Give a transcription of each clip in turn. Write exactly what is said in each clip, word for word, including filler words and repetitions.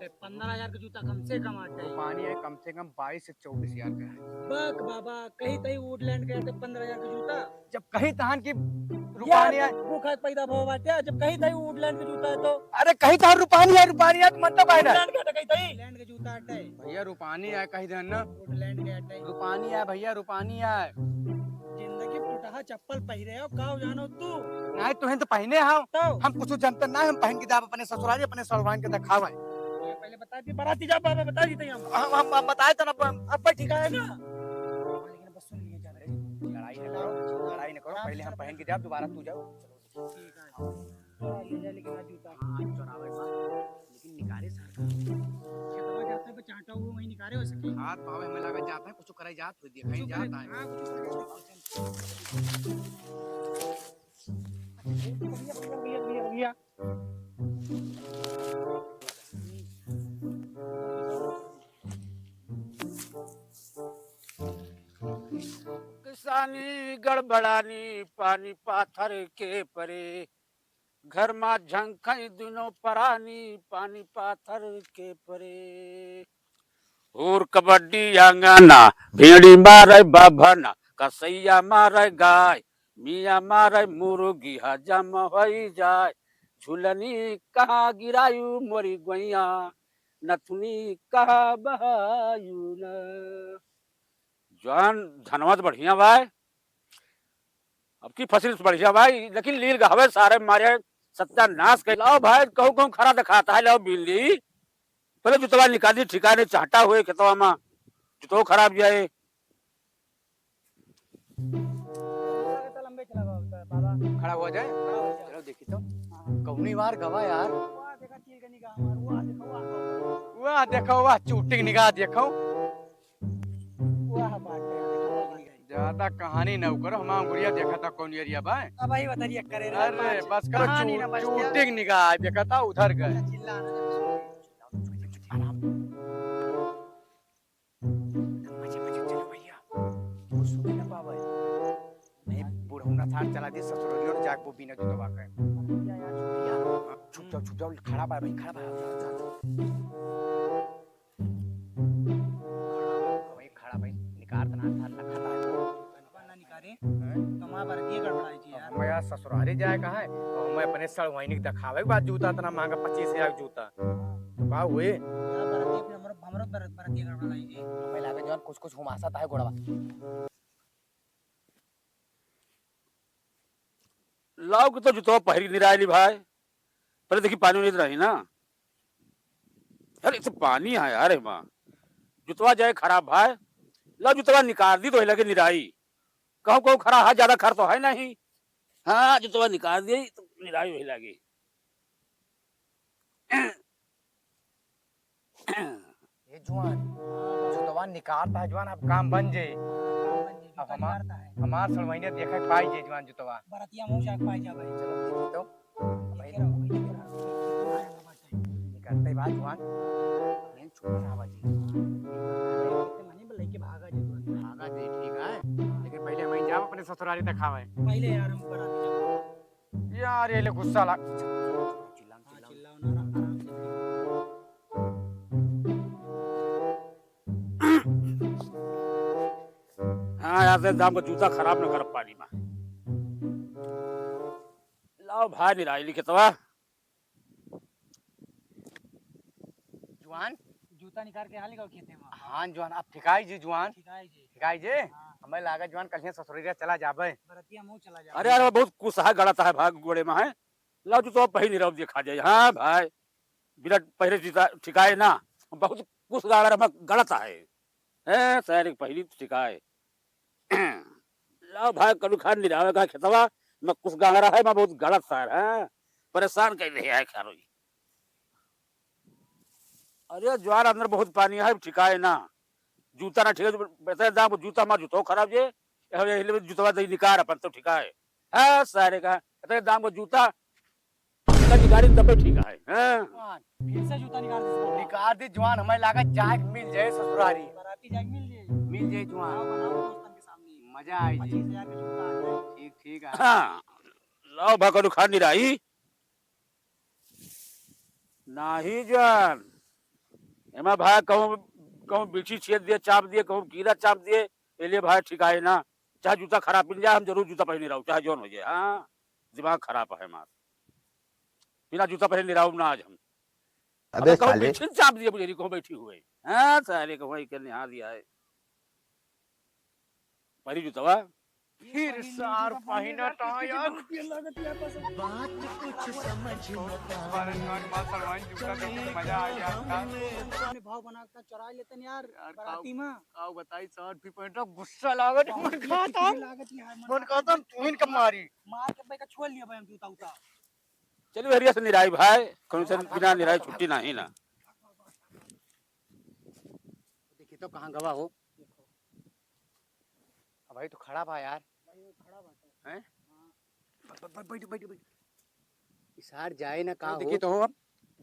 पन्द्रह हजार के जूता कम से कम आटे। रुपानी है, कम से कम बाईस से चौबीस हजार का है। बक बाबा, कही तही वुडलैंड के आटे पन्द्रह हजार के जूता। जब कही तहन कि रुपानी है। भूखा पैदा भवा बाटे, जब कही तही वुडलैंड के जूता है तो। अरे कही तहन रुपानी है, रुपानी है, तो मतलब है ना। वुडलैंड के आटे कही तही। वुडलैंड के जूता आटे। भैया रुपानी है, कही देन ना। वुडलैंड के आटे। रुपानी है भैया, रुपानी है। जिंदगी फुटहा चप्पल पहिरे हो, का जानो तू? नहीं, तुहें तो पहिने हो। तो? हम कुछ जनते ना, हम पहिन के जाब अपने ससुरारी, अपने सड़वाइन के देखावे। ये पहले बता दी, बराती जाब, बाबा बता दी हम। हम, हम, हम बताए तो ना, हम, अब भाई ठीक है ना? लेकिन बस सुन लिए जा रहे। लड़ाई न करो, लड़ाई न करो, पहले हम पहिन के जाब, दोबारा तू जाओ। ठीक है। चोरा ले जा, लेकिन आज जूता। हाँ, आज चोरावे बा। लेकिन निकारे सार का। खेतवा जाते पे चांटा हुआ वहीं निकारे हो सके। हाथ पावे हमें लगे जाता है, कुछ करे जात हो दिया, कहीं कुछ करे, जाता है। हाँ, कुछ करे। भैया, भैया, भैया, भैया, भैया। किसानी गड़बड़ानी, पानी पाथर के परे, घर मा झंखई दुनो परानी, पानी पाथर के परे। हूर कबड्डी आंगना, भेड़ी मारे बभना, कसैया मारे गाय, मियाँ मारे मुर्गी हजम होई जाए। झुलनी कहाँ गिरायु मोरी गोइया, नथुनी कहाँ बहायु न। जौन धनवा त बढ़िया बाय, अब की फसल बढ़िया बाय, लेकिन लील गहवे सारे मारे सत्यानाश कर। लाओ भाई, कहूँ कहूँ खरा दिखाता है, लाओ बिल्ली, पहले जुतवा निकाली, ठिकाने चाहता हुए खेतवा मा, जुतवा खराब जाए। लंबे चला गवा होता है, बाबा। खड़ा हुआ जाए, खड़ा हो जाए। चलो देखी तो। हाँ। कौनी बार गवा यार। वाह, देखा चील के निगाह मार, वाह, देखो, वाह, वाह। वाह, देखो, वाह, चूटिंग निगाह देखो। वाह, बात है, देखो, वाह, निगाह। ज्यादा कहानी न करो, हम अंगुरिया देखा था कौन एरिया बा। अब वही बता दिया करे रे, अरे, पाँच। बस करो, कहानी चू-, ना बस चूटिंग निगाह देखा था उधर गए। अच्छा, चिल्ला ना, चिल्ला। आराम। मजे, मजे चलो भैया। कुछ सुने ना पावे। नहीं, बुढ़ौना थार चला दे, ससुरलियो ने जाके वो बिना जुतवा के। भैया यार, छुप जाओ, छुप जाओ, खड़ा बा भाई, खड़ा बा। वही खड़ा भाई, निकार तना थार लखा था। ना निकारे, हैं? तो हमारा बरतिया गड़बड़ाई जी यार। हमें यार ससुरारी जाए कहाँ है? और हमें अपने सड़वाइनी के दिखावे के बाद जूता इतना महंगा, पच्चीस हजार के जूता। तो का हुए? यार, बरतिया फिर हमरो, हमरो बर-, बरतिया गड़बड़ाई जी। हमें लागे जौन कुछ, कुछ हुमासा ताहे गोड़वा। लाओ के तो जुतवा पहिरी निरायली भाई। पहले देखी पानी उनी रही ना। अरे, तो पानी है यार, एमा। जुतवा जाए खराब भाई। लाओ जुतवा निकाल दी तो ही लगे निराई। कहूँ, कहूँ खरा है, ज्यादा खर तो है नहीं। हाँ, जुतवा निकाल दिए, तो निराई वही लागी। ए जुआन, जुतवा निकारता है जुआन, अब काम बन जाए। काम बन जाए, अब जुतवा हमार, निकारता है। हमार सड़वैने देखे के पाई जे जुआन जुतवा। बरतिया मुँह जाके पाई जा भाई। चलो, देखी तो। भाई, देखे रहो, भाई, देखे रहो। निकलते बा जुआन। मेन छोटा ना बाजी। मने बोले कि भागा जे तुरंत। भागा जे, ठीक है। लेकिन पहले हम जाब अपने ससुरारी दिखावे। पहले यार हम बराती जाब। यार, ये ले गुस्सा ला। चिल्ला, हाँ, चिल्ला। चिल्लाओ ना, आराम से। हाँ, यार, से दाम का जूता खराब न कर पानी मा। लाओ भाई, निराई लिखे तो। जुआन? जूता निकाल के हाल निकाल खेते में। हाँ, जुआन, अब ठिकाई जी, जुआन। ठिकाई जी। ठिकाई जी? हाँ। हमें लागा, जुआन, कल ही ससुरिया चला जाबे। बरतिया मुँह चला जाबे। अरे, अरे, बहुत कुछ है, गलत है, भाग गोड़े में है। लाओ, जूता पहिन रहो, देखा जाए। हाँ, भाई, बिना पहिरे जूता ठिकाए ना, बहुत कुछ गाड़ा रमा गलत है। हैं, सैनिक पहिली ठिकाए। लाओ भाई, कदू खान निरावे का खेतवा, मैं कुछ गांगरा है, मैं बहुत गलत सार है, परेशान कर रहे है खारोई। अरे ज्वार अंदर बहुत पानी है, ठिकाए ना, जूता ना ठिकाए, इतने दाम को जूता मार, जूतो खराब जे, ये ले जूतवा दे निकार अपन तो ठिकाए। हाँ, सारे का, इतने दाम को जूता, जूता निकाली तबे ठीक है, हाँ। फिर से जूता निकाल दे इसका। निकाल दे जुआन, हमें लागत जाए के मिल जाए ससुरारी। बराती जाए के मिल जाए। मिल जाए जुआन। बनाओ, बनाओ दोस्तन के सामने। मजा आई जी। पच्चीस हजार का जूता आ जाए। ठीक, ठीक है। हाँ, लाओ भगवान खान निराई। नाही जुआन, एमा भाई कहूँ, कहूँ बिच्छी छेद दिए, चाप दिए, कहूँ कीड़ा चाप दिए, ए लिए भाई ठीक आए ना। चाहे जूता खराब मिल जाए, हम जरूर जूता पहिने रहू, चाहे जौन हो जाए। हाँ, दिमाग खराब है हमार। बिना जूता पहिने रहू ना आज हम। अबे अबे कहूँ साले। बिच्छी चाप दिए, बुझे कहूँ बैठी हुए। हाँ, सारे कहूँ के निहा दिया है। परी जूतवा। फिर सार पहिनत है यार। बात कुछ समझ न आवे। बार बार मार सलवान जूता देख के मजा आ गया था। अपने भाव बना के चोरा लेते हैं यार, यार, बराती काऊ, में। काऊ बताई, शर्ट भी पहन रहा, गुस्सा लागत, मन कहता। लागत यार, मन मन कहता, तू ही इनका मारी। मार के भाई का छोड़ लिया भाई हम जूता उता। चलिए हरिया से निराई भाई, कौन से बिना निराई छुट्टी नहीं ना। देखिए तो कहाँ गवा हो। अब भाई तो खड़ा बा यार। भाई वो खड़ा बाटे। हैं? हाँ। ब-, ब-, ब-, बैठ, बैठ, बैठ। इसार जाए ना का अरे हो? देखिए तो हो अब।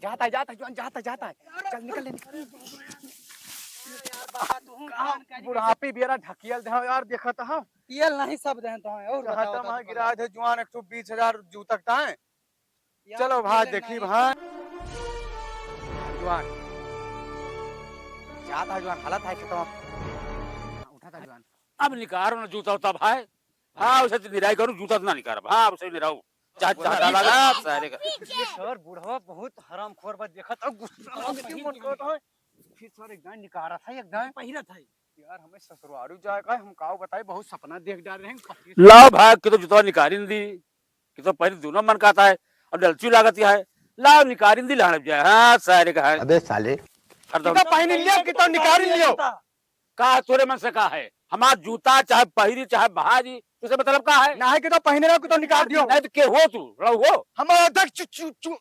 जाता है, जाता है, जवान जाता है, जाता है। चल निकल ले, निकल। यार बाबा, तू हूँ का कान करी बुढ़ापे बेरा ढकियल दे यार, देखत हो। पियल नहीं सब दे तो है, और चाहता बताओ तो मैं गिरा दे जवान एक सौ बीस हजार जूतक ता है। यार, चलो भाई, अकेले देखी नहीं। भाई। जवान। जाता है जवान, हालत है खेतवा। उठा था जवान। अब निकारो ना जूता उता भाई। हाँ, उसे तो निराई करू, जूता तो ना निकारो। हाँ, उसे निराऊ। जा, जा, जा, लगा, सारे का। ये सर, बुढ़वा बहुत हरामखोर बा, देखा था, गुस्सा आ गया, मन करता है। फिर सर, एक दाएं निकारा था, एक दाएं। पहिरा था। यार, हमें ससुरारू जाए का है, हम काऊ बताई, बहुत सपना देख डाल रहे हैं। लाओ भाई, कि तो जूता निकारिन दी। कि तो पहले दोनों मन कहता है, अब डलचू लागत है, लाओ निकारिन दी लहण जाए। हाँ, सारे का है। अबे साले। हरदम। कि तो पहन लियो, कि तो निकारिन लियो। का तोरे मन से का है? हमार जूता चाहे पहिरी, चाहे बहारी, तुसे मतलब का है? ना है कि तो पहने रहो, कि तो निकाल दियो। नहीं तो के हो तू, लड़ाऊ हो? हमारा देख चु-, चु-, चु-,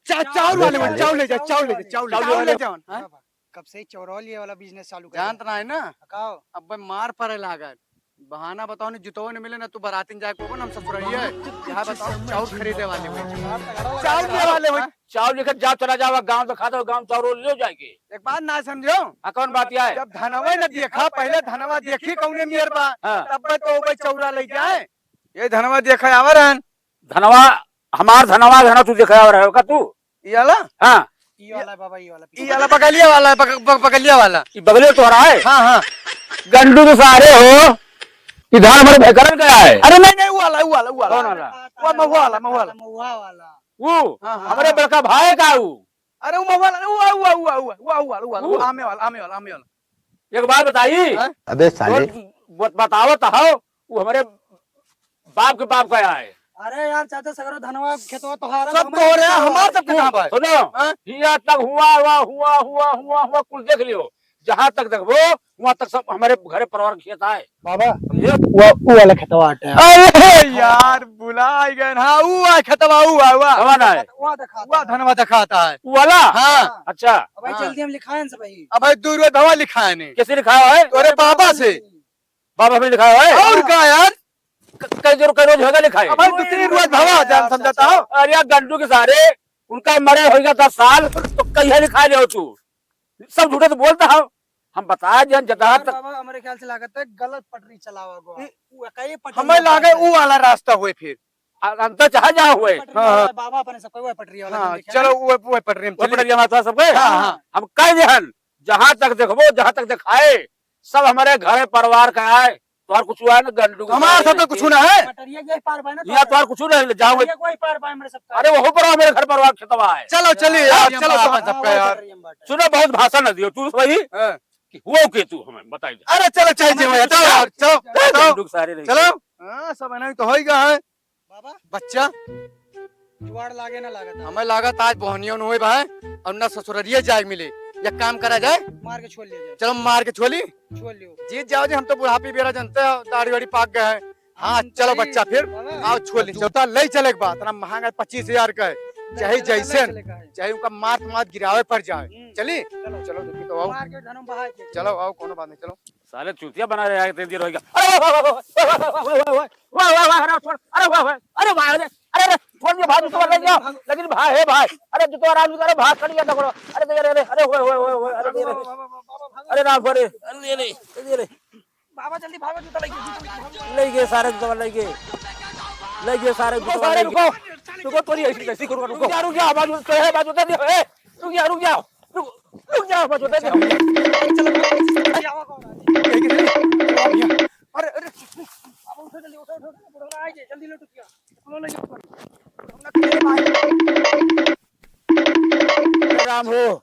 चा-, चाउर वाले, चाउर वाले, चाउर ले जा, चाउर ले जा, चाउर ले जा, चाउर चाउर वाले। ले जाओ, हाँ? कब से ही चौरौल ये वाला business चालू कर जानत दिया? ना है ना? हकाओ। अब मार पड़े लागल। बहाना बताओ, नहीं जुतवो नहीं मिले ना, तू बरातिन जाए को ना, हम ससुरारिये। यहाँ बताओ, चाउर खरीदे वाले हुए। चाउर ले वाले हुए। चाउर लेकर जाओ, चला जाओ, गाँव दिखा दो, गाँव चाउर ले जाएंगे। एक बात ना समझो। हाँ, कौन बात यह है? जब धनवा न देखा, पहले धनवा देखी कौने मेर बा, हाँ। तब तो भाई चौरा ले जाए। ये धनवा देखा आवर हन। धनवा, हमार धनवा, धनवा तू देखा आवर है का तू? ई वाला? हाँ। ई वाला बाबा, ई वाला ई पीछे। वाला बगलिया वाला, बग-, बग-, बगलिया वाला। ई बगलिया तोहरा है? हाँ, हाँ। गंडू तो सारे हो, इधर हमारे भयकरन का है। अरे नहीं, नहीं, वो वाला, वो वाला, वो वाला। कौन वाला? वो महुआ वाला, महुआ वाला। महुआ वाला। वो? हाँ, हाँ, हमरे हाँ। बड़का भाई का वो। अरे वो महुआ वाला, वो, वो, वो, वो, वो, वो वाला, वो वाला, वो वो? आमे वाला, आमे वाला, आमे वाला। एक बात बताई? हाँ? अबे साले। वो बत-, बतावत हो, वो हमरे बाप के बाप का है। अरे यार चाचा, सगरो धनवा खेतवा तोहार है, सब हमें तोहरे है, हमार सबके कहाँ बा? सुनो, हाँ? हियाँ तक हुआ, हुआ, हुआ, हुआ, हुआ, हुआ, कुल देख लियो। जहाँ तक देखबो, वहाँ तक सब हमारे घरे परिवार के खेत आए। बाबा, समझे? वो, वो वाला खेतवा आटे। अरे यार, भुला गए ना। हाँ, वो आ खेतवा, वो आ, वो आ। कौन है? वो देखा वो था। धनवा दिखाता है। वो वाला? हाँ। अच्छा। अब भाई हाँ। जल्दी हम लिखाएं सब भाई। अब भाई दो रुपये धवा लिखाए ने। कैसे लिखाया है? तोरे बाबा से। बाबा हमने लिखाया है? और का यार? क-, कई जरूर कई रोज होगा लिखाए। अब भाई दो तीन रोज धवा जान समझाता हो। अरे यार गंडू के सारे, उनका मरे होगा दस साल, तो कहीं लिखा ले हो तू। सब झूठे तो बोलता हो। हम बता दें, जहाँ अरे तक बाबा, हमारे ख्याल से लागत है गलत पटरी चलावा गो। ई, वो कई पटरी हमें में लागे बात है। ऊ वाला रास्ता हुए फिर। अ-, अंतर चाहे जहाँ हुए। पटरी हाँ, वाला हाँ। बाबा अपने सबको वो पटरी वाला हाँ, हम देखे चलो हैं। वो, वो पटरी में वो चली। पटरी हमारे साथ सबके। हाँ, हाँ। हम कह दे हन, जहाँ तक देखबो, जहाँ तक दिखाए, सब हमारे घर परिवार का आए। तोहार कुछ हुआ है ना गंडू के हमारे साथ तो कुछ ना है। पटरिया के पार बा ना यहाँ तोहार। तोहार कुछ नहीं, जाओ। पटरिया के पार बा हमारे सबका। अरे वो पर हमारे घर परिवार खेतवा है। चलो, चलिए यार, हाँ, चलो, हाँ, तो। हाँ, चलो। पटरिया में बाटे। सुनो, बहुत भाषण न दियो, तू सही। हाँ। कि हुआ के तू हमें बताई जा। अरे चलो, चल जे भैया, चलो यार, चलो, चलो, चलो। लोग सारे रह चलो। गए। हाँ, सब नहीं तो हो ही गया है। बाबा। बच्चा। जुआड़ लागे ना लागत है। हमें लागत आज बहनियों न होए भाई, और ना ससुररिये जाए मिले। एक काम करा जाए। मार के छोड़ लिया जाए। चलो मार के छोली। छोड़ लियो। जीत जाओ जी, हम तो बुढ़ापी बेरा जनते हैं, दाढ़ी वाड़ी पाक गए हैं। हाँ, हम चलो चली, बच्चा फिर, बाबा। आओ छोली, जूता ले चले के बाद, इतना महंगा पच्चीस हजार का है, चाहे ले चले, जैसे ले चले का है। चाहे उनका मार मार गिरावे पड़ जाए। हम्म। चली? चलो। चलो, देखी तो आओ। मार के धनम बहा के। चलो, आओ, कोनो बात नहीं, चलो। साले चूतिया बना रहे हैं, इतनी देर हो गया। अरे वाह, वाह, वाह, अरे वाह, वाह, अरे छोड़, अरे वाह, वाह, अरे वाह, अरे, अरे, अरे, छोड़ दिया, भाग, जूता लग गया, लेकिन भाग, हे भाग, अरे, जूता आराम से, अरे, भाग, कट गया, पकड़ो, अरे, दे, अरे, अरे, अरे, ओए, ओए, ओए, ओए, अरे, दे, अरे, अरे, राम, अरे, अरे, दे, अरे, दे, अरे। बाबा, जल्दी भागो, जूता लग गया, जूता लग गया। ले गए सारे जूता, ले गए, ले गए सारे रुको, जूता, सारे ले गए। रुको, रुको, तोरी ऐसी कैसी करूँगा, रुको। रुक जा, रुक जा, आवाज तो है, आवाज उतर दिया, ए, रुक जा, रुक जा, रुक, रुक। क्या हुआ, जोता दे। चलो, भैया। अरे, चलो, भैया। अरे, अरे, अब उठो, जल्दी उठो, उठो, उठो, बुढ़ौना आ गए, जल्दी लेटो भैया। बुढ़ौना ले जाओ ऊपर। बुढ़ौना के लिए भाई। राम हो,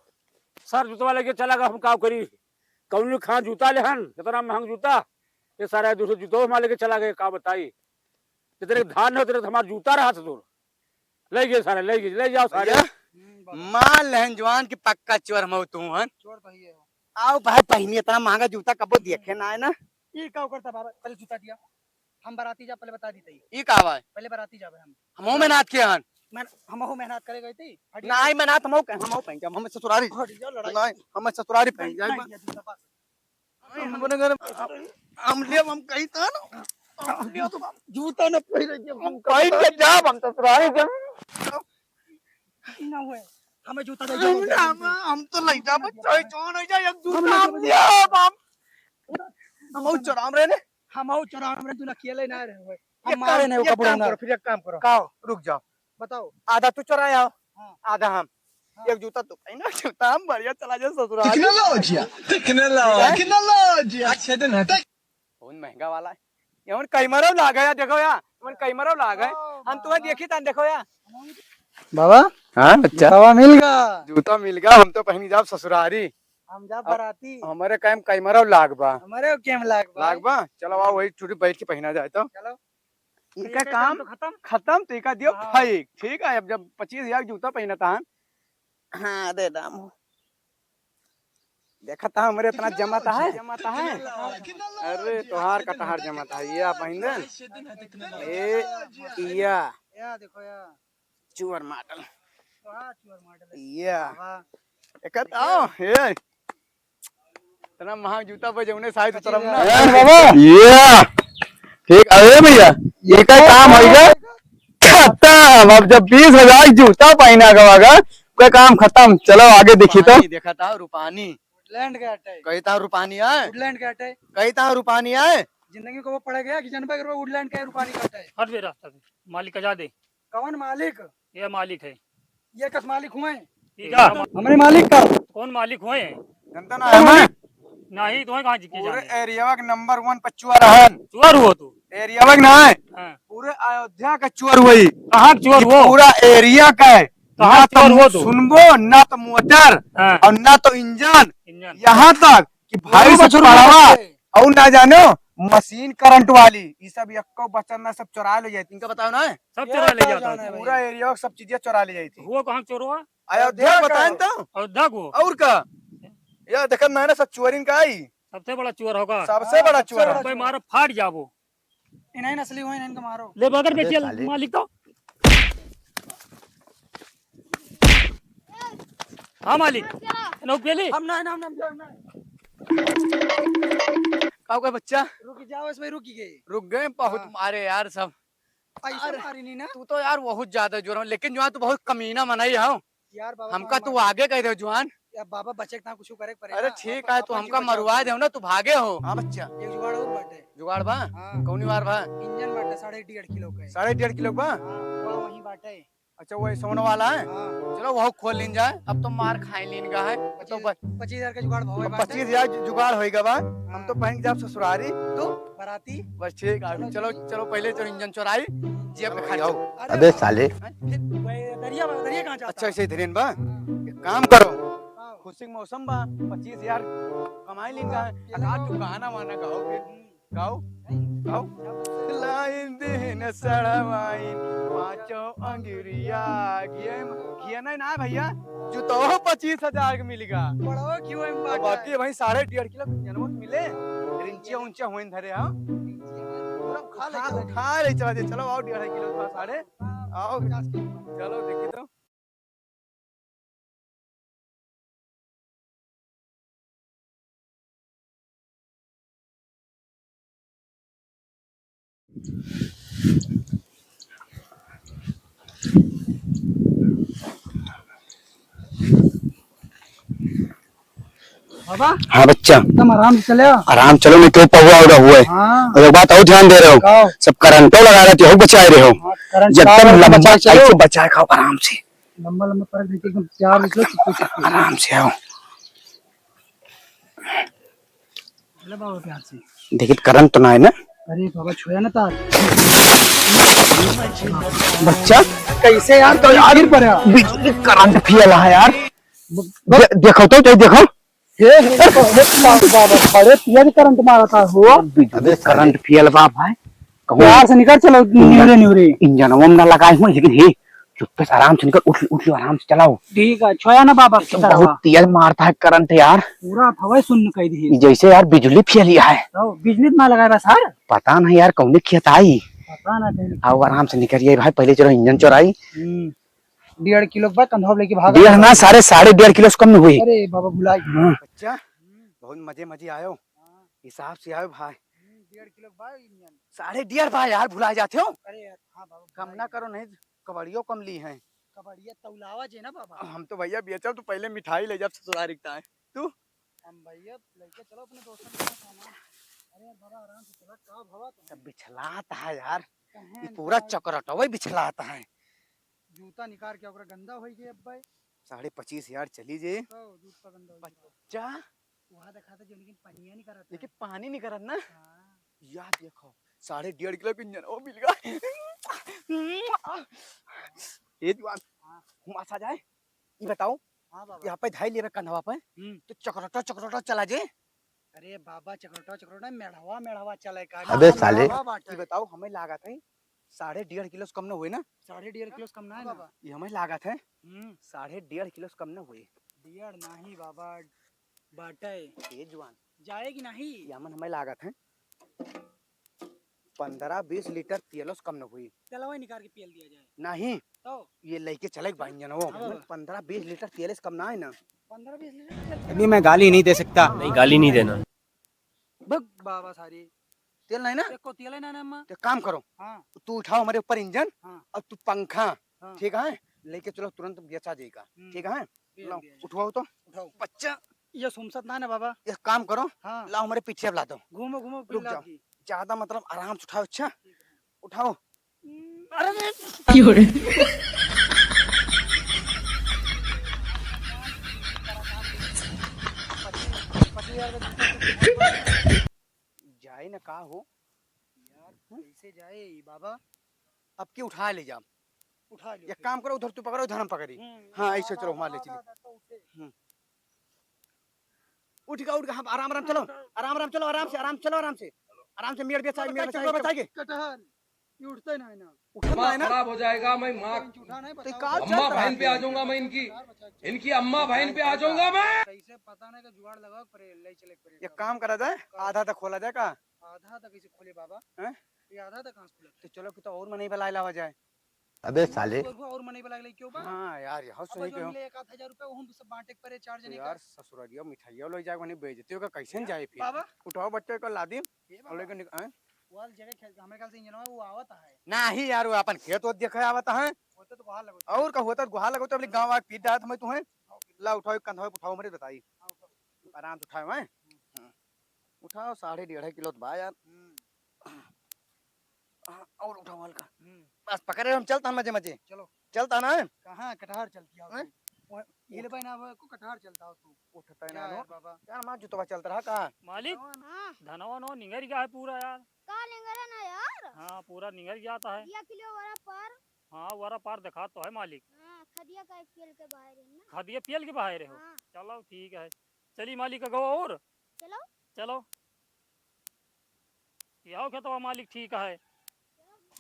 सर जूतवा लेके चला गया, हम का करी? कौन खां जूता लेहन, इतना महंग जूता, ये सारा दूसरे जूतवा हमारे लेके चला गए, का बताई? जितने धान न उतरे तो हमारा जूता रहा था तोर। ले गए सारे, ले गए, ले जाओ सारे। भैया, हम्म, बाबा। मान लेहन जवान की पक्का चोर हमऊ तू हन। चोर तो ही है हो। आओ भाई, पहिनी इतना महंगा जूता कबो देखे ना है ना। ई का करता बाबा, पहले जूता दिया। हम बराती जा, पहले बता दी तई। ई का बा? पहले बराती जाबे हम। हमहू मेहनत के हन। मैं, हमहू मेहनत करे गई थी। हट जा। नहीं, मेहनत हमहू के, हमहू पहन जाब, हम ससुरारी। हट जा, लड़ाई। नहीं, हम ससुरारी पहन जाए। नहीं, ये जूता बस। हम अपने घर, हम लेब, हम कही था ना, हम लेब तो जूता न पहिरे के, हम पहन के जाब, हम ससुरारी के। ना हुए, हमें जूता दे हम, दो। हम, हम तो ले जाब, चाहे जौन हो जाए, एक जूता हम हम लेब। लेब, हम, हम और चोराम रहे ने। हम और चोराम रहे, तू ना अकेले ना रहे हुए। एक हम काम, मारे नहीं, एक कपड़ा काम ना। करो, फिर एक काम करो। का हो? रुक जाओ। बताओ। आधा तू चोराया हो, हाँ। आधा हम। हाँ। एक जूता तू पहना, जूता हम बढ़िया चला जाए ससुराल। टेक्नोलॉजिया, टेक्नोलॉजिया, ठीक है? टेक्नोलॉजिया। अच्छे दिन है। बहुत महंगा वाला है। ये उन कैमरा लाग है, देखो या, उन कैमरा लाग है। ओ, हम तुम्हें बाबा। देखी तान, देखो या। बाबा? हाँ, बच्चा। जूतावा मिल गा। जूता मिल गा, हम तो पहनी जाब ससुरारी। हम जाब अब बराती। हमारे कैम कैमरा लाग बा। हमारे कैम लाग बा। लाग बा? चलो आओ, वही चूड़ी बैठ के पहना जाए तो। चलो। इनका ये काम काम तो खत्म। खत्म, तो इनका दियो हाँ। फेंक, ठीक है? अब जब पच्चीस हजार जूता पहनता है, हाँ, दे दाम। देखा था हमरे इतना जमा था है? जमा था है? अरे, तोहार कटहर जमा था, ये आप पहन दे। ए, या। या, देखो या। चुअर मॉडल। वाह, चुअर मॉडल है। या। वाह। एक आओ, ए। इतना महंग जूता पे जौने साइज उतरम ना। ए बाबा। ये। ठीक, अरे भैया, ये का काम होइगा? खत्म। अब जब बीस हजार जूता पहना गवागा, का काम खत्म। चलो आगे देखी तो। रूपानी देखा था, रूपानी। वुडलैंड के हटे। कही था रूपानी आए। वुडलैंड के हटे। कही था रूपानी आए। जिंदगी को वो पड़ गया कि जनबे करबे वुडलैंड के रूपानी के हटे। हट बे रास्ता से, मालिक का जा दे। कौन मालिक? ये मालिक है। ये कस मालिक हुए? ठीक है। हमरे मालिक का। कौन मालिक हुए? जनता ना है मैं। नहीं, तुम्हें कहाँ जी के पूरे जाने? एरियावा के नंबर वन पर चुअर रहन। चुअर हुआ तू? एरियावा के ना है। हाँ। पूरे अयोध्या का चुअर हुई। कहाँ के चुअर कि हुआ? पूरा एरिया का है। कहाँ ना तो चुअर हुआ मु-, तू? सुनबो, ना तो मोटर हाँ। और ना तो इंजन। इंजन। यहाँ तक कि भाई से बच्चों पढ़वा, और ना जानो, मशीन करंट वाली, ये सब एक्को बचन ना, सब चोरा ले जाती। इनका बताओ ना। सब चोरा ले जाता है। पूरा एरिया सब चीजें चोरा ले जाती। हुआ कहाँ चोरवा? अयोध्या बताएं तो। अयोध्या को? और का? या देखत ना है ना, सब चोरिन का आई। सबसे बड़ा चोर होगा। सबसे बड़ा चोर है। भाई मारो फाट जाबो। इन्हें नस्ली हुए, इनका मारो। ले बगर अबे बैठिया साले। मालिक तो। हाँ मालिक। नौकेली। हम ना, हम ना, हम ना। का हो गया बच्चा? रुक जाओ, इस भाई रुक गए। रुक गए, बहुत हाँ। मारे यार सब। ऐसे अरे, मारी नहीं ना। तू तो यार बहुत ज्यादा जोर में, लेकिन जो है तू बहुत कमीना मनई हो। यार बाबा, हमका तू आगे कह दे जुआन। यार बाबा बचे के ना कुछ करे के पड़े अरे ना। ठीक है, तू हमका मरुआ दे हो ना, तू भागे हो। हाँ बच्चा। एक जुगाड़ और बाटे। जुगाड़ बा? हाँ। कौनी वार बा? इंजन बाटे साढ़े डेढ़ किलो के। साढ़े डेढ़ किलो बा? हाँ, वह वहीं बाटे। अच्छा, वही सोने वाला है? हाँ। चलो, वह खोल लीन जाए। अब तो मार खाए लीन का है। तो पच्चीस, ब-, पच्चीस हजार का जुगाड़ भाव है बाटे। पच्चीस हजार जु-, जुगाड़ होइगा बा। हम तो हाँ। पहन के जाब ससुरारी। तू? बराती। बस ठीक है, चलो, चलो, ठीक। चलो, पहले तो इंजन चोराई, जेब में खर्च। आओ। अरे अबे साले। हैं? फिर वही दरिया बा, दरिया कहाँ जाता अच्छा, है? ऐसे ही धरेन बा। हाँ। एक काम करो, हाँ। खुशी के मौसम बा, पच्चीस हजार कमाई लीन का है। हाँ, अगर तू गाना वाना गाओ फिर, गाओ, गाओ। लाइन दिन सड़वाइन पाँचों अंगुरिया, घिये में, घिये नहीं ना भैया, जूतो पच्चीस हजार के मिलेगा। बड़ो क्यों है तो बाटा बाकी है? भाई साढ़े डेढ़ किलो जनमत मिले, रिंचिया उंचिया होइन धरे, हाँ? पूरा खा ले, खा, चला दे। खा ले, चला दे, चलो, आओ, डेढ़ किलो खा, साढ़े, आओ, पचास किलो। चलो, देखी तो। बाबा, हाँ बच्चा। एकदम आराम से चले। आराम चलो, नहीं तो पहुआ उड़ा हुआ है। हाँ। और एक बात और ध्यान दे रहे हो, का? सब करंटो लगा रहे हो, बचाए रहे हो। हाँ, करंट एकदम का लंबा बचाए चलो। ऐसे बचाए खाओ आराम से। लंबा लंबा परत देके एकदम प्यार से चलो, चुपके चुपके। आराम से आओ। चला बाबा प्यार से। देखित करंट तो ना है ना? अरे बाबा, छुया ना तार। बच्चा, कैसे यार, तो यार, गिर पड़ा। बिजली करंट फेल है यार। ब-, दे-, देखो तो, दे-, देखो। हे, हे, हे, बा-, बाबा, अरे पिया भी करंट मारा था हो। बिजली अबे साले। करंट फेल बा भाई। कहूँ प्यार से निकल चलो, निवरे, निवरे। इंजनवा में ना लगाए हुए, लेकिन हे, चुप्पे से आराम से निकल, उठ, उठ लो, आराम से चलाओ। ठीक है, छुया ना बाबा, तो कितना बहुत हुआ? तेज मारता है करंट यार। पूरा हवा सुन्न कर दी। जैसे यार बिजली फेल है। तो बिजली ना लगाए बस यार। पता नहीं यार, कौने खेत आई। पता ना कहीं। आओ, आराम से निकलिए भाई, पहले चलो इंजन चोराई। हम्म। डेढ़ किलो के बाद कंधवा लेके भागा। डेढ़ ना, साढ़े, साढ़े डेढ़ किलो से कम नहीं हुई। अरे बाबा, भुला गया। हाँ। बच्चा, बहुत मजे, मजे आयो। हाँ। हिसाब से आयो भाई। हम्म, डेढ़ किलो के बाद इंजन। साढ़े डेढ़ भाई यार, भुला जाते हो। अरे यार, हाँ बाबा, कम भुला ना गया। करो, नहीं कबड़ियो कम ली हैं। कबड़िया तौलावा जे ना बाबा। हम तो भैया बेचब तो पहले मिठाई ले जाब ससुरारी का है। तू? हम भैया लेके चलो अपने दोस्तों के साथ सामान। अरे यार बाबा, आराम से चला, का भवा तुम? सब बिछलात है यार। कहाँ ये पूरा निकाल? चक्रटवे बिछलात है। जूता निकाल के ओकरा गंदा होई गए अब भाई। साढ़े पच्चीस हजार चली जे। तो जूता गंदा होई गया। बच्चा। वहाँ दिखाता जो लेकिन पनिया नहीं करता लेकिन है। पानी नहीं करत ना। हाँ। यार देखो, साढ़े डेढ़ किलो के इंजन वो मिल गया। ए जुआन, हाँ। घुमा सा जाए। ये बताओ, हाँ बाबा। यहाँ पे धाई लेबे कंधवा पे, हम्म। तो चकरोटा चकरोटा चला जे। अरे बाबा, चकरोटा चकरोटा, मेढ़वा मेढ़वा चले का। अबे हाँ, साले। मेढ़वा बाटे। ये बताओ, हमें लागत है साढ़े डेढ़ किलो से कम ना हुए ना? साढ़े डेढ़ किलो से कम ना है ना? बाबा। ये हमें लागत है हम्म। साढ़े डेढ़ किलो से कम ना हुए। डेढ़ नहीं बाबा, बाटे। ए जुआन। जाए कि नहीं? ये हमन हमें लागत है पन्द्रह बीस लीटर तेलो से कम न हुई। तेलवा निकाल के पियल दिया जाए। नहीं। तो? ये लेके चले के बा इंजनवा। हाँ बाबा। पन्द्रह बीस लीटर तेल से कम ना है ना। पन्द्रह बीस लीटर तेल अभी मैं गाली नहीं दे सकता। नहीं, गाली नहीं देना। बक बाबा सारी। तेल नहीं ना? एको तेल ही ना, ना अम्मा। तो काम करो। हाँ। तू उठाओ हमारे ऊपर इंजन हाँ। और तू पंखा, हाँ। ठीक है? लेके चलो तुरंत बेचा जाएगा, हम्म। ठीक है? बेच लाओ, दिया जाए। उठवाओ तो। उठाओ। बच्चा। ये सुमसत ना ना बाबा। एक काम करो, हाँ। लाओ हमारे पीछे अब ला दो। घूमो, घूमो, रुक पिला जाओ। की। ज्यादा मतलब आराम से उठाओ, अच्छा? ठीक है। उठाओ। अरे रे। क्यों रे? जाए ना का हो? यार, हम्म? कैसे जाए ई बाबा? अब की उठा ले जा। उठा लियो एक फिर। काम करो, उधर तू पकड़ो, उधर हम पकड़ी। हम्म, हाँ, ऐसे आधा, चलो, वहाँ ले आधा, चलिए। आधा तो उठे। हम्म। उठ गया, उठ गया, हाँ, आराम, आराम चलो, आराम, आराम चलो, आराम से, आराम चलो, आराम से, आराम से, मेड़ बेचा, मेड़ बेचा, बेचा के। कटहल, ये उठते नहीं ना। उठता है ना? खराब हो जाएगा, मैं माँ, उठा नहीं, तो बताओ। का अम्मा चलता बहन है? पे आ जाऊंगा मैं इनकी, इनकी अम्मा बहन पे आ जाऊंगा मैं। कैसे पता नहीं कि जुगाड़ लगाओ, पर ले चले, पर एक काम करा जाए, हाँ। आधा तक खोला जाए का? आधा तक कैसे खोले बाबा? हैं? ये आधा तक कहाँ से खुलत है? तो चलो, कि तो और मनई बलाए लावा जाए। अबे साले। और, और मनई बलाए लाई क्यों बा? हाँ यार, यह अब सही जो कहो। मिले एक आध हजार रुपया, वो हम सब बांटे के परे चार तो जने यार, का। ससुरारिया मिठाइया ले जाए, वहीं बेइज्जती होगा, कैसे न जाए फिर? बाबा। उठाओ बच्चे को लादिम, ए बाबा। और लेके निक-, हैं? वो वाला जगह खेल, हमारे ख्याल से इंजनवा वो आवत है। नहीं यार, वो अपन खेत वो देखे आवत है। होते तो गुहार लगो। और का होता, गुहार लगो तो अपने गाँव आके पीट डालत मैं तुम्हें। ला उठाओ, एक कंधा उठाओ, मेरे बताई। हाँ, उठाओ। आराम से उठाओ, हैं? हम्म। हाँ। उठाओ, साढ़े डेढ़ किलो तो बा यार। हम्म। हाँ, और उठाओ हल्का। हम्म। बस पकड़े, हम चलता मजे मजे। चलो। चलता ना है? कहाँ कटहर चलती है? हैं? वो ये ले भाई ना, वो को कटहर चलता हो तू। उठता है क्या ना यार लो। बाबा? यार, माँ जुतवा चलता रहा का? मालिक, हाँ। धनवा नो निंगर गया है पूरा यार। का निंगर है ना यार? हाँ, पूरा निंगर गया था है। खदिया किलो वाला पार। हाँ, वाला पार दिखा तो है मालिक। हाँ, खदिया का पियल के बाहर है ना। खदिया पियल के बाहर है हो? हाँ। चलो, ठीक है। चली मालिक, अगो और? चलो। चलो। आओ खेतवा मालिक, ठीक है।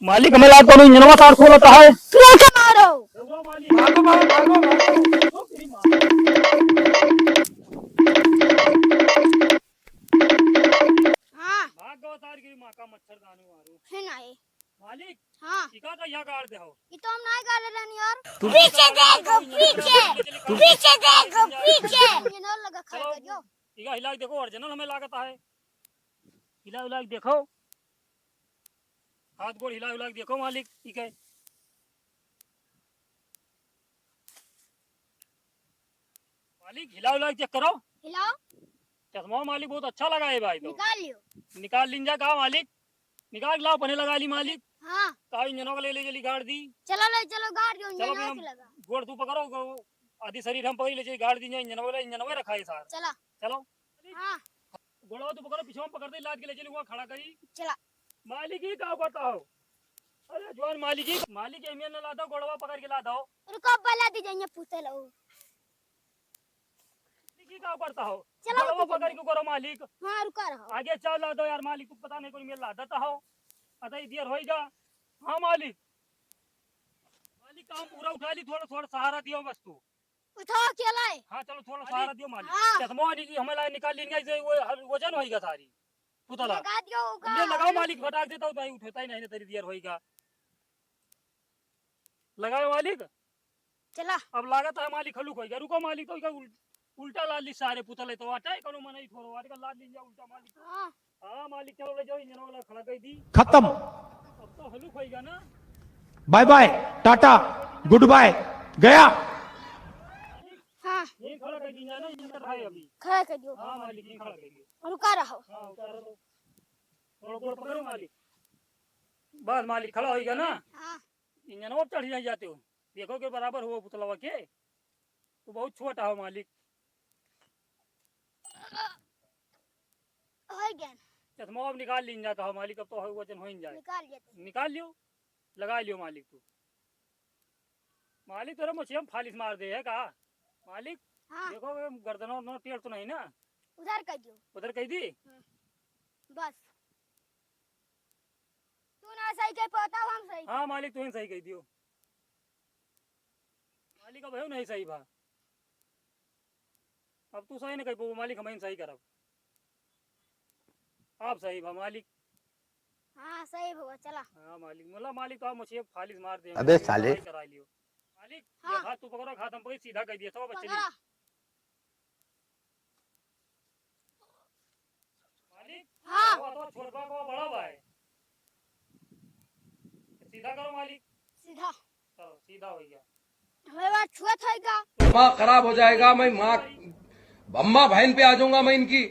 मालिक, हमें लाग कोनो इंजनवा तार खोलता है। तू क्या मारो? भागो, भागो, भागो, भागो। हाँ। भाग गवा तार गिरी माँ का मच्छरदानी मारो। है ना ये? मालिक, हाँ। इका का यहाँ गाड़ दे हो। ये तो हम नहीं गाड़ रहे यार। पीछे देखो, पीछे। पीछे देखो, पीछे। ये ना लगा खा चलो, कर जो। इका हिला के देखो, ओरिजिनल हमें लागत है। हिला उला के देखो। हाथ गोड़ हिला उला के देखो मालिक, ठीक है। मालिक, हिला उला के चेक करो। हिलाओ। चश्मा मालिक बहुत अच्छा लगा है भाई तो। निकाल लियो। निकाल लीन जा का मालिक? निकाल लाओ, पहले लगा ली मालिक। हाँ। का इंजनवा के ले, ले चली गाड़ दी। चलो, ले चलो, गाड़ दो, चलो इंजनवा भाई, हम के लगा। गोड़ तू पकड़ो, गो-, आधी शरीर हम पकड़ ले चली, गाड़ दी, इंजनवा ले, इंजनवा रखा है सार। चला। चलो। हाँ। गोड़वा तू पकड़ो, पीछे में पकड़ दे, लाद के ले चली, वहाँ खड़ा करी। चला। मालिक, ई का करता हो? अरे जवान मालिक, ई मालिक, एहमे न लादा, गोड़वा पकड़ के लादा हो। रुको, अब्बा लादी जाइए पूतल हो। मालिक, ई का करता हो? चला, गोड़वा पकड़ के करो मालिक। हाँ, रुका रहो। आगे चल लादा यार मालिक, तू पता नहीं कौन मेल लादा हो। अतई दियर होइगा। हाँ मालिक। मालिक, काम पूरा उठा ली, थोड़ा, थोड़ा सहारा दियो बस तू। उठाओ, अकेला है। हाँ, चलो, थोड़ा मालिक, सहारा दियो, मालिक। हाँ। चश्मा वाली की हमें लाइन निकाल लेंगे, इसे वो हर वजन होइगा सारी। पुतला। लगा दियो होगा। ले लगाओ, मालिक, फटाक देता हूँ, भाई, उठता ही नहीं, तेरी दियर होइगा। लगाओ, मालिक। चला। अब लागत है, मालिक, हलुक होइगा। रुको, मालिक, तो इका उल-, उल्टा लाद ली सारे पुतले, तो आटा है, कौनो मना ही थोड़ो, आटे का लाद लीजिए उल्टा, मालिक। हाँ। हाँ, मालिक, चलो, ले जाओ, इंजन वाला खड़ा कर दी। खत्म। अब तो हलुक होइगा ना। Bye bye, tata, good bye, गया। हाँ। ये खड़ा कर दीजिए ना, ये कर रहा है अभी। खड़ा कर दियो। हाँ, मालिक, ये खड़ा कर दियो। रुका रहो। हाँ, उतारो तो। थोड़ा गोड़ पकड़ो, मालिक। बस, मालिक, खड़ा होइगा ना। हाँ। इंजन और चढ़ जाए जाते हो। देखो के बराबर हो पुतलवा के। तू बहुत छोटा हो, मालिक। हो गया। चश्मा अब निकाल लीन जाता हो, मालिक, अब तो हो वजन हो ही जाए। निकाल लेते। निकाल लियो, लगा लियो, मालिक, तू। मालिक, तोरा मोछिया में फालिस मार दे है का? मालिक, हाँ। देखो, ये गर्दन और टेढ़ तो नहीं ना? उधर कर दियो। उधर कर दी? हम्म। बस। तू ना सही कह पाता, हम सही। हाँ, मालिक, तू ही सही कह दियो। मालिक, अब है नहीं सही भा। अब तू सही नहीं कह पाबो, मालिक, हम ही सही करब। आप सही भा, मालिक। हाँ, सही भा, चला। हाँ, मालिक, मोला मालिक, तो आप मुझे फालिस मार दे, अबे मालिक, साले। सही करा लियो। मालिक, हाँ। ये हाथ तू पकड़ो, हाथ हम पकड़, सीधा कर दिया, तो बच्चे पकड़ा। मालिक, हाँ। वो तो छोट बा, वो बड़ा बा है। सीधा करो मालिक। सीधा। चलो, सीधा हो गया। हमें बात छुअत होइगा। दिमाग खराब हो जाएगा, मैं माँ, अम्मा बहन पे आ जाऊंगा मैं इनकी,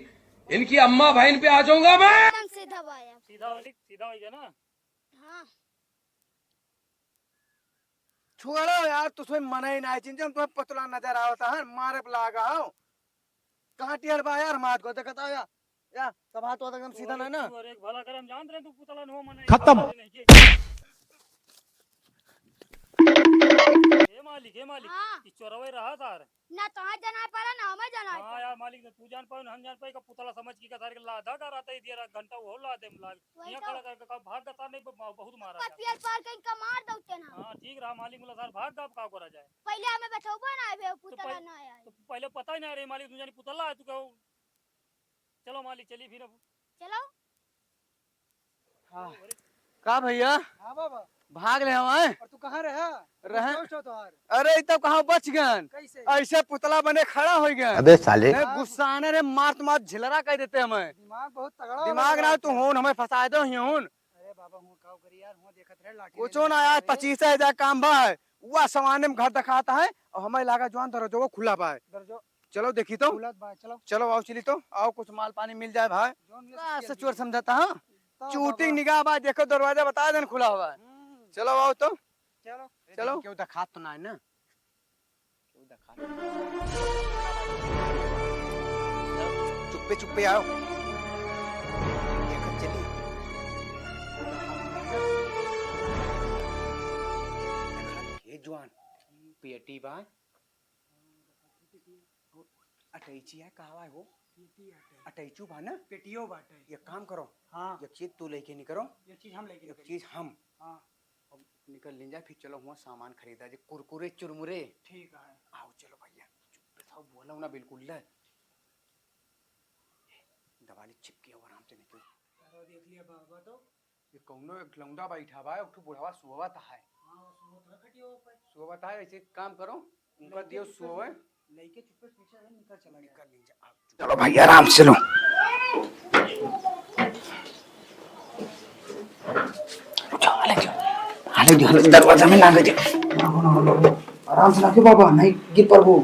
इनकी अम्मा बहन पे आ जाऊंगा मैं। एकदम सीधा बा यार। सीधा मालिक, सीधा हो गया ना? हाँ। छोड़ो यार, तुझमें मन ही ना है, जिन जन तुम्हें पतला नजर आवता है, मारे पे लागा हो। कहाँ टेढ़ बा यार, मार को देखता हो यार, या, तब हाथ वाथ एकदम सीधा ना है ना। तू और एक भला करे, हम जानत रहे तू पुतला न हो, मने खत्म। नहीं के। हे मालिक, हे मालिक, हाँ। ई चोरवे रहा सार। ना तोहार जनाय पारा, ना हमें जनाय हाँ पारा। यार मालिक, ना तू जान पाओ, ना हम जान पाए, का पुतला समझ के का सारे के लाधा का रहता है, दिया घंटा वो ला दे लाग। वही यहाँ तो। खड़ा करके का भाग का तार नहीं, ब-, बहुत मारा ऊपर था। पियर पार कहीं का मार दो ते ना। हाँ, ठीक रहा मालिक, मुला सार भाग का, अब का करा जाए? पहले हमें बैठौबा ना आवे, तो पुतला पहले, ना आए। तो पहले पता ही ना रहे मालिक, तू जानी पुतला है, तू कहो। चलो मालिक, चली फिर अब। चलो। हाँ। का भैया? हाँ बाबा। भाग ले हवाए। और तू कहाँ रहा? रहे। दोस्त हो तोहार। अरे, ई तब कहाँ बच गन? कैसे? ऐसे पुतला बने खड़ा हो गन। अबे साले। नहीं, हाँ। गुस्सा आने रे, मार तो मार झिलरा कह देते हमें। दिमाग बहुत तगड़ा दिमाग वाला ना, तू है। होन हमें फंसा दो ही होन। अरे बाबा, हूँ काव करी यार, हूँ देखत रहे लाठी कुछो लेने ना यार, आए। पच्चीस हजार काम बा है। वह सवाने में घर दिखाता है और हमें लागा जवान दरवाजा वो खुला बा है। दरवाजा चलो देखी तो। खुलत बा, चलो। चलो आओ चली तो, आओ कुछ माल पानी मिल जाए भाई। जौन मिले का से सचोर समझता हाँ? तो चूटी बाबा। निगाह बा, देखो दरवाजा बता देन खुला हुआ है। हम्म। चलो आओ तो। चलो। चलो। क्यों दिखात तो ना है ना? क्यों दिखात? चुप्पे चुप्पे आओ। देखो चली। देखा, ये जवान पेटी बा। अटैची है, कहवा है हो? पेटी अटै-, अटैचू बा ना? पेटियो बाटे। एक काम करो, हाँ। एक चीज तू लेके निकरो, एक चीज हम लेके एक निकरी। चीज हम। हाँ। अब निकल लीन जा, फिर चलो हुआ सामान खरीदा जे कुरकुरे चुरमुरे। ठीक है। आओ चलो भैया, चुप रहो, बोलो ना बिल्कुल ले। दवाली चिपके हो आराम से निकल। तारा देख लिया बाबा तो। ये कौनो एक लौंडा बैठा बा, एक ठो बुढ़वा सोवत है। हाँ, वो सोवत है खटिया पे। सोवत है, ऐसे काम करो, उनका लइके दियो चुपके सोवे। से, लइके चुपके से पीछे से निकल चला गया। निकल नहीं जा, आप चुप। चलो भाई, आराम से लो। जाओ, अलग जाओ। अलग जाओ, अलग, दरवाजा में ना लगे। आराम से लागे बाबा, नहीं गिर पड़बो।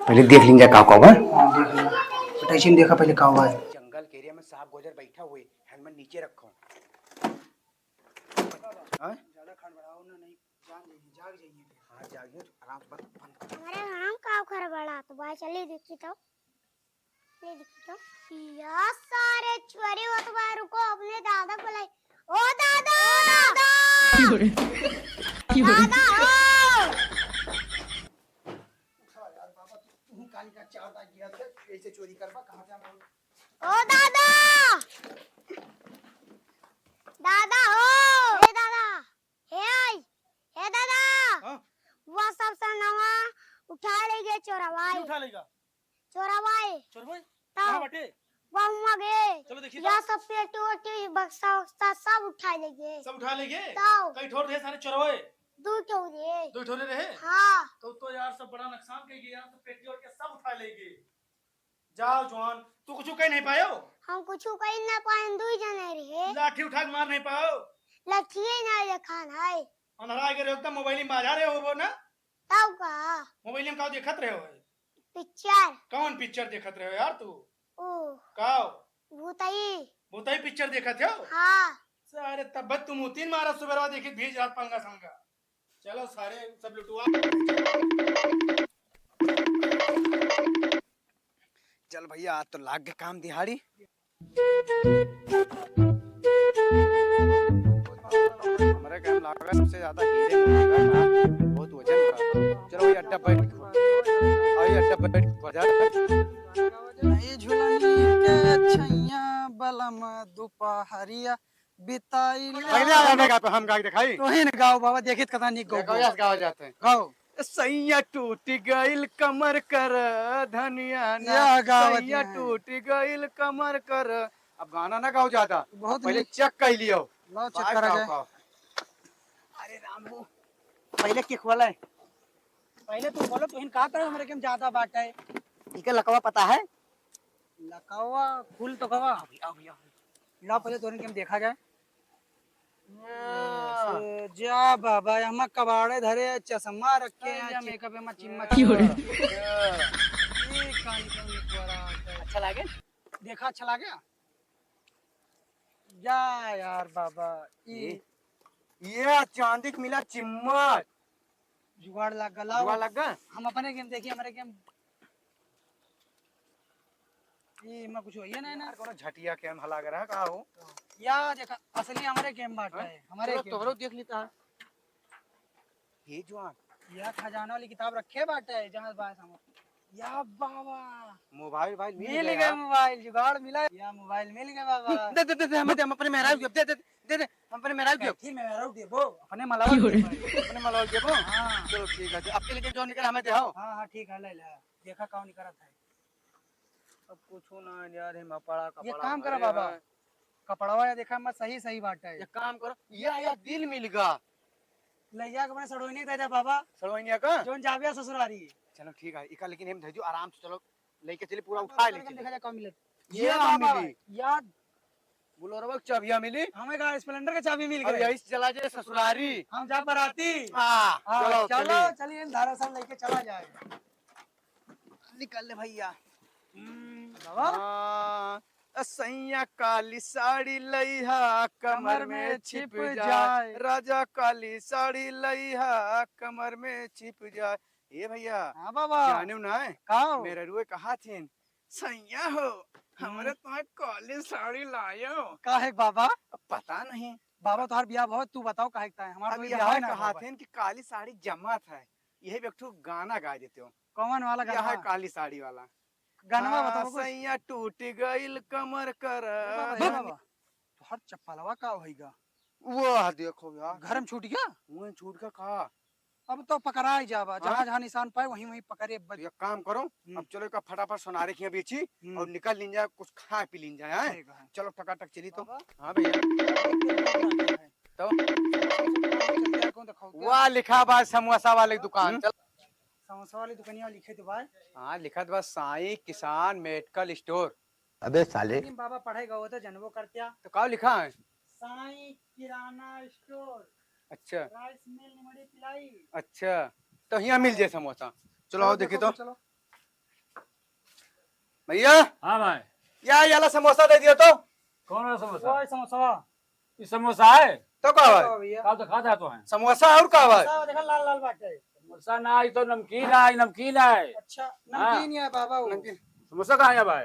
पहले देख लीन जा का का बा। हाँ, देख लीन। अटैची में देखा पहले का हुआ है। जंगल के एरिया में सांप गोजर बैठा हुए, हेलमेट नीचे रखो। हाँ? ज्यादा खड़बड़ाओ ना, नहीं जान जाइए, जाग जाइए फिर। हाँ, जागिए, आराम से बंद, बंद कर। अरे, हम का खड़बड़ात बा, चलिए देखी तो। ये देखो तो, या सारे चोरी होत बा, रुको, अपने दादा को लाई। ओ दादा! दादा! क्यों रे? क्यों रे? दादा हो! उठा यार बाबा, तू, तू कान का चार दाग गिरा थे, ऐसे चोरी करबा, कहाँ से हम ओ दादा! दादा हो! ए दादा! हे आई! हे दादा! हाँ? वह सब सनवा उठा ले गए चोरवाए। क्यों उठा लेगा? चोरवाए। चोरवाए? तब कहाँ बाटे? वह हुआ गए। चलो देखी या तो। सब पेटी ओटी बक्सा वक्सा सब उठा ले गए। सब उठा ले गए? तब। कई ठोर रहे सारे चोरवाए? दो ठोर रहे। दो ठोर रहे? हाँ। तो, तो यार सब बड़ा नुकसान कर गए यार, तो पेटी ओटी सब उठा ले गए। जाओ जवान, तू कुछ कही नहीं पायो? हम कुछ कही ना पाए, दुई जने रहे। लाठी उठा के मार नहीं पायो? लठिए ना देखा है। अंधरा के रहे हो, एकदम मोबाइल में बाजा रहे हो वो ना? तब का? मोबाइल में का देखत रहे हो? पिक्चर। कौन पिक्चर देखत रहे हो यार तू? ओ। का? भूतई। भूतई पिक्चर देखत हो? हाँ। सारे तब तुम उतीन मारा सुबेरवा देखी भीज रात पंगा संगा। चलो सारे सब लुटवा। चल भैया, आज तो लाग के काम दिहाड़ी। हमारे काम लागा सबसे ज्यादा हीरे में लागा ना, बहुत वजन का। चलो भैया, अड्डा बैठ, अड्डा बैठ, बाजार। नहीं झुलनी के छैया बलम दुपहरिया बिताई ले। पहले आ जाने का, हम गा के दिखाई। तोहिन गाओ बाबा, देखित कतना निक गाओ। देखो, यस गावा जाते हैं। गाओ। सैया टूट गइल कमर कर धनिया ना, या गावत सैया नहीं। टूट गइल कमर कर। अब गाना ना गाओ ज्यादा, बहुत पहले नीक। चेक कर लियो। लो, चेक बाय करा गाओ, जाए। गाओ। अरे राम हो, पहले किक वाला है। पहले तू बोलो, तोहिन का तरह हमरे के में ज्यादा बात है। इके लकवा पता है? लकवा, खुल तो कवा। अभी, अभी, अभी। ला, पहले तोहन के में देखा जाए। या। ऐसे, जा बाबा, हम कबाड़े धरे, चश्मा रखे हैं, जा मेकअप में चिम्मा। क्यों रे? ये कान के ऊपर आ गए। अच्छा लागे? देखा, अच्छा लागे? जा यार बाबा, ई ये, ये चांदी के मिला चिम्मर। जुगाड़ लग गला। जुगाड़ लग गया? हम अपने के में देखिए, हमारे के में। ई में कुछ होइए ना, ना। यार, कोनो झटिया के में हला रहा का हो? या देखा, असली हमारे के में बाटा हाँ? है, हमारे चलो, के में। तोहरो देख लेता है। हे जवान। या खजाना वाली किताब रखे बाटे, जहाँ बाय सामान। या बाबा। मोबाइल, मोबाइल मिल मिल गया। गया मोबाइल, जुगाड़ मिला। या मोबाइल मिल गया बाबा। दे, दे, दे, दे, हमें दे, हम अपने मेहरारू के, दे, दे, दे, दे, हम अपने मेहरारू के। ठीक, मेहरारू देबो। अपने मलावा क्यों रे? देबो। अपने मलावा देबो? हाँ। चलो ठीक है, अब के लिए जो निकल हमें दे, हो। हाँ, हाँ, ठीक है, ले ले। देखा कौन निकलत है। अब कुछो ना यार, हम पड़ा ये कपड़ा काम करा भरे बाबा। हैं। कपड़वा या देखा, मैं सही, सही बात है। एक काम करो, या, या दिल मिल गा। ले जा के अपने सड़ोइनी दे दे बाबा। सड़ोइनिया का? जोन जाबिया ससुरारी। चलो ठीक है, इका लेकिन हम धैजो आराम से, चलो लेके चली, पूरा उठा ले चली। देखा जा कब मिले। ये ये ना बाबा, मिली। याद। बोलेरो के चाबिया मिली। हमें का स्प्लेंडर के चाबी मिल अब गई। यही से चला जाए ससुरारी। हम जा बराती। हाँ, हाँ, चलो, चलो, चलिए। चलिए, धारा साहब लेके चला जाए। निकल ले भैया। हम्म, बाबा। हाँ, सैया काली साड़ी लइहा, कमर में छिप जाए। राजा काली साड़ी लइहा, कमर में छिप जाए। ए भैया, हाँ बाबा। जाने ना है? का हो? मेहररुए कहा थिन, सैया हो, हम्म। हमरे तो काली साड़ी लायो। काहे बाबा? अब पता नहीं। बाबा तोहार बियाह बहुत, तू बताओ काहे के ताए? हमार अब कोई यह बियाह ना कहा बाबा। थिन कि काली साड़ी जमात है, यही पे एक ठो गाना गा देते हो। कौन वाला यह गाना? है काली साड़ी वाला। गानवा हाँ, बताओ कुछ। सैया टूट गइल कमर कर। ए बाबा, ए बाबा, तोहर चप्पलवा का होइगा? वाह, देखो यार। घर में छूट गया? वहीं छूट गया का? अब तो पकड़ाई जाबा, हाँ? जहाँ, जहाँ निशान पाए, वहीं, वहीं पकड़े बच- तो एक काम करो, हम्म। अब चलो, एका फटाफट सोनारे खिया बेची हम्म। और निकल लीन जाए, कुछ खा पी लीन जाए, हैं? ठीक है। चलो, टकाटक चली तो। बाबा। हाँ भैया। तो? चल, कौन दिखाओ, क्या? वाह, लिखा बा समोसा वाले की दुकान। हम्म। चल। समोसा वाली दुकानिया लिखे तो भाई। हाँ, लिखत बा साईं किसान मेडिकल स्टोर। अबे साले। लेकिन बाबा पढ़े गए हो तो जनबो करत्या। तो का लिखा है? साईं किराना स्टोर। अच्छा। राइस मिल निमड़ी पिलाई। अच्छा, तो यहाँ मिल जाए समोसा। चलो, आओ चलो, देखी तो। चलो। भैया। हाँ भाई। या, ये वाला समोसा दे दियो तो। कौन वाला समोसा? वही समोसा। ई समोसा है? तो का है? का भैया? का तो खाता तो है? समोसा और का है? समोसा देखा लाल लाल बाटे। समोसा ना, ई तो नमकीन है, ई नमकीन है। अच्छा, हाँ। नमकीन ही है बाबा वो। नमकीन। समोसा कहाँ है भाई?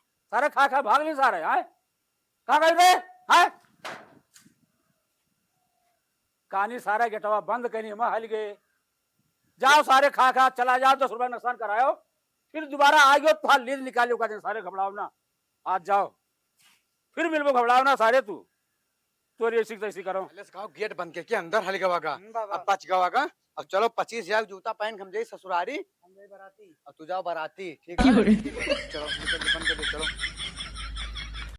सारे खा खा भाग ली सारे, हैं? कहाँ गए रे? हैं? कानी सारा गेटवा बंद करी, हम हल गए। जाओ सारे खा खा चला जाओ, दस रुपया नुकसान करायो, फिर दोबारा आ गयो तो लीद निकालियो का दिन, सारे घबराओ ना, आज जाओ, फिर मिलबो, घबराओ ना सारे तू, तोरी ऐसी तैसी करो। पहले से कहो गेट बंद करके अंदर हल गवा गा। हम्म, बाबा। अब पच गवा गा। अब चलो पच्चीस हजार जूता पहन के हम जाई ससुरारी। हम जाई बराती। अब तू जाओ बराती, ठीक है?